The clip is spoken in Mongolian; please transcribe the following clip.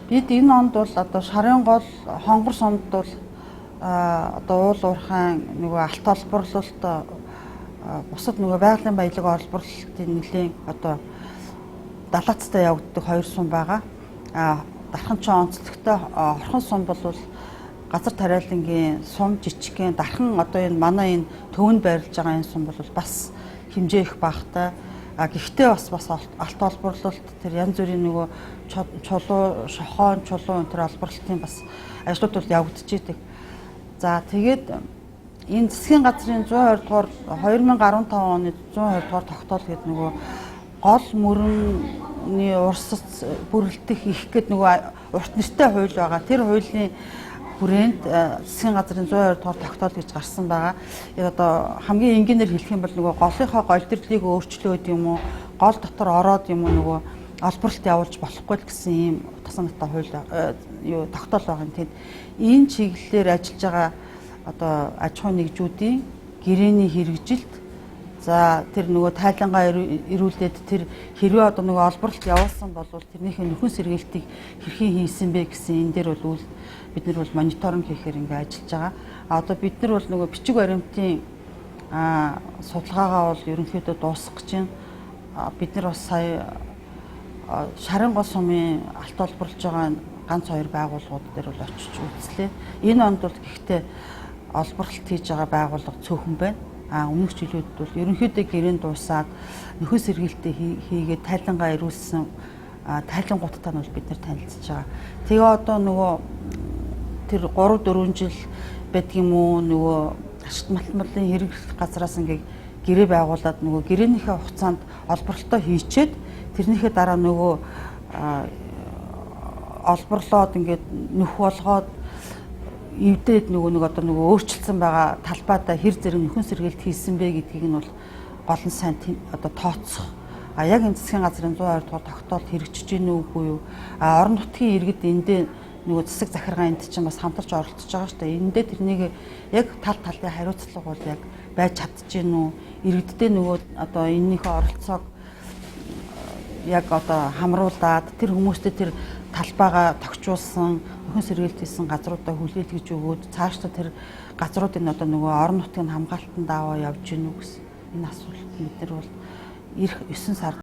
Бид энэ онд бол одоо шарын гол хонгор сумд бол одоо уул уурхайн нөгөө алт олборлолт, бусад нөгөө байгалийн баялаг олборлолтын нэлээн одоо далаацтай явагддаг хоёр сум байгаа. Дарханчаа онцлогтой орхон сум бол газар тариалангийн сум жижигхэн, дархан одоо энэ манай энэ төвөнд байрлаж байгаа энэ сум бол бас хэмжээ их багатай. А гэхдээ бас алт олборлолт тэр янз бүрийн нөгөө чулуу, шохоон, чулуу энэ төр олборлолтын бас ажлууд бол явагдчихийдэг. За тэгээд энэ засгийн газрын 120 дугаар 2015 оны 120 дугаар тогтоол гэдэг нөгөө гол мөрөний урсац бүрэлдэх их гээд нөгөө урт нэртэй хууль байгаа. Тэр хуулийн хүрээнд засгийн газрын 120 дугаар тогтоол гэж гарсан байгаа. Энэ одоо хамгийн энгийнээр хэлэх юм бол нөгөө голынхоо голдролыг өөрчлөөд юм уу, гол дотор ороод юм уу нөгөө олборлолт явуулж болохгүй л гэсэн ийм утга санаатай хууль юу тогтоол байгаа юм. Тэгэд энэ чиглэлээр ажиллаж байгаа одоо аж ахуйн нэгжүүдийн гэрээний хэрэгжилт, за тэр нөгөө тайлангаа ирүүлээд тэр хэрвээ одоо нөгөө олборлолт явуулсан бол тэрнийхээ нөхөн сэргийлтийг хэрхэн хийсэн бэ гэсэн энэ дээр бол бид нар бол мониторинг хийхээр ингээ ажиллаж байгаа. А одоо бид нар бол нөгөө бичиг баримтын судалгаагаа бол ерөнхийдөө дуусгах гэж байна. Бид нар бас сая шарын гол сумын алт олборлож байгаа ганц хоёр байгууллагууд дээр бол очиж үзлээ. Энэ онд бол гэхдээ олборлолт хийж байгаа байгууллага цөөхөн байна. А өмнөх жилүүдэд бол ерөнхийдөө гэрээнд дуусаад нөхөн сэргийлтээ хийгээд тайлангаа ирүүлсэн тайлангуудтай нь бол бид нар танилцж байгаа. Тэгээ одоо нөгөө тэр 3 4 жил байдаг юм уу нөгөө ашигт малтмалын хэрэглэх газраас ингээ гэрээ байгуулад нөгөө гэрээнийхээ хугацаанд олборлолтоо хийчээд тэрнийхээ дараа нөгөө олборлоод ингээд нөх болгоод эвдээд нөгөө нэг одоо нөгөө өөрчилсөн байгаа талбайдаа хэр зэрэг нөхөн сэргийлт хийсэн бэ гэдгийг нь бол гол нь сайн одоо тооцох. А яг энэ засгийн газрын 120 дугаар тогтоолт хэрэгжиж гин үгүй юу? А орон нутгийн иргэд эндээ нөгөө засаг захиргаа энд чинь бас хамтарч оролцож байгаа шүү дээ. Эндээ тэрнийг яг тал талын хариуцлага бол яг байж чадж гин үү? Иргэддээ нөгөө одоо энэнийхээ оролцоог яг одоо хамруулад тэр хүмүүстэй тэр талбайгаа тохижуулсан, нөхөн сэргийлт хийсэн газруудаа хүлээлгэж өгөөд цаашдаа тэр газруудын одоо нөгөө орон нутгийн хамгаалтанд аваа явж гин үү гэсэн энэ асуулт бид нар бол ирэх 9 сард